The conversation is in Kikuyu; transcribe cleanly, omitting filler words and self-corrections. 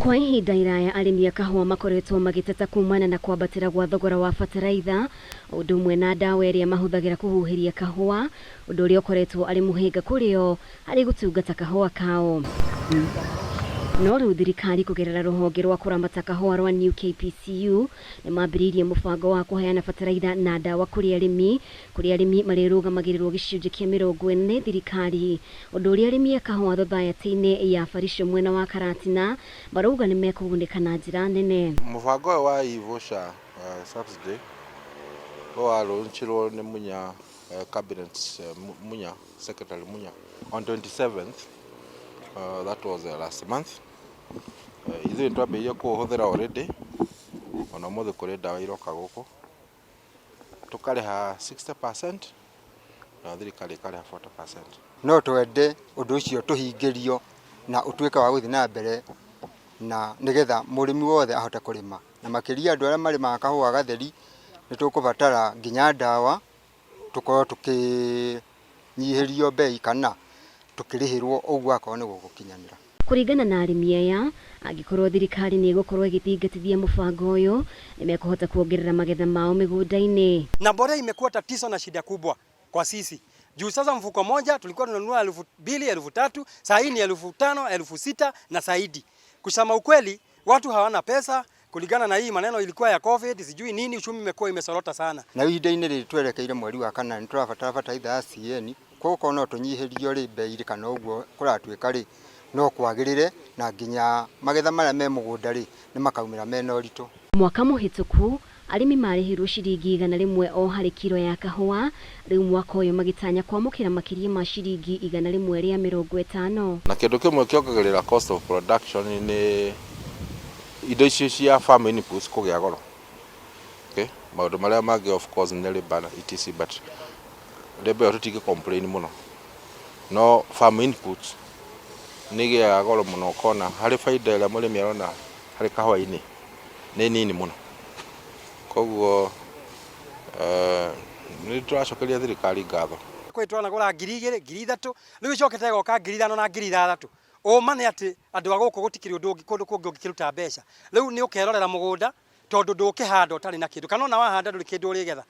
Kwa ihinda iraya arĩmi a kahũa makoretwo magĩteta kumana na kwambatĩra gwa thogora wa bataraitha o ũndũ ũmwe na ndawa ĩrĩa mahũthagĩra kũhuhĩria kahũa, ũndũ ũrĩa ũkoretwo arĩ mũhĩnga kũrĩ o harĩ gũtungata kahũa kao. No rĩu thirikari kũgerera rũhonge rwa kũramata kahũa rwa New KPCU nĩ mambĩrĩirie mũbango wa kũheana bataraitha na ndawa kũrĩ arĩmi, kũrĩa arĩmi marĩrũgamagĩrĩrwo gĩcunjĩ kĩa 40 nĩ thirikari, ũndũ ũrĩa arĩmi a kahũa thothaitĩ-inĩ ya Barisho mwena wa Karatina marauga nĩ mekũgunĩka na njĩra nene. Mũbango ũyũ wa e-voucher subsidy ũyũ wa launchirwo nĩ Munya, cabinet Munya, Secretary Munya on 27th, that was last month. Ithuĩ nĩ twambĩrĩirie kũũhũthĩra already, ona ũmũthĩ kũrĩ ndawa iroka gũkũ, tũkarĩha 60% na thirikari ĩkarĩha 40%. No twende ũndũ ũcio tũhingĩrio na ũtuĩke wa gũthiĩ na mbere na nĩgetha mũrĩmi wothe ahote kũrĩma, na makĩria andũ arĩa marĩmaga kahũa gatheri nĩ tũkũbatara nginya ndawa tũkorwo tũkĩnyihĩrio mbei kana tũkĩrĩhĩrwo ũguo akorwo nĩ gũgũkinyanĩra. Kũringana na arĩmi aya, angĩkorwo thirikari nĩ ĩgũkorwo ĩgĩthingatithia mũbango ũyũ, nĩ mekũhota kuongerera magetha mao mĩgũnda-inĩ. Na mbolea imekuwa tatizo na shida kubwa kwa sisi. Juu sasa mfuko moja tulikuwa tunanunua 2000, 3000, saa hii ni 5000, 6000 na zaidi. Kusema ukweli, watu hawana pesa kulingana na hii maneno ilikuwa ya COVID, sijui nini, uchumi imekuwa imesorota sana. Na ihinda-inĩ rĩrĩ twerekeire mweri wa kana nĩ tũrabatara bataraitha ya CAN, koguo no tũnyihĩrio rĩ mbei kana ũguo kũratuĩka rĩ no kwagĩrĩre na nginya magetha marĩa me mũgũnda rĩ nĩ makaumĩra mena ũritũ. Mwaka mũhĩtũku arĩmi marĩhirwo ciringi 100 o harĩ kiro ya kahũa, rĩu mwaka ũyũ magĩtanya kwamũkĩra makĩria ma ciringi 150. Na kĩndũ kĩmwe kĩongagĩrĩra cost of production nĩ indo icio cia farm inputs kũgĩa goro. Okay? Maũndũ marĩa mangĩ of course nĩ labour na etc, but labour ĩyo tũtingĩ complain mũno, no farm inputs nĩ igĩaga goro mũno, ũkona harĩ baida ĩrĩa mũrĩmi arona harĩ kahũa-inĩ nĩ nini mũno. Koguo nĩ tũracokeria thirikari ngatho. Kwĩ twanagũra 2000, 3000, rĩu ĩcokete ĩgoka 5000 na 6000. Ũma nĩ atĩ andũ a gũkũ gũtikĩrĩ ũndũ ũngĩ kũndũ kũngĩ ũngĩkĩruta mbeca. Rĩu nĩ ũkerorera mũgũnda tondũ ndũkĩhanda ũtarĩ na kĩndũ, kana ona wahanda ndũrĩ kĩndũ ũrĩgetha.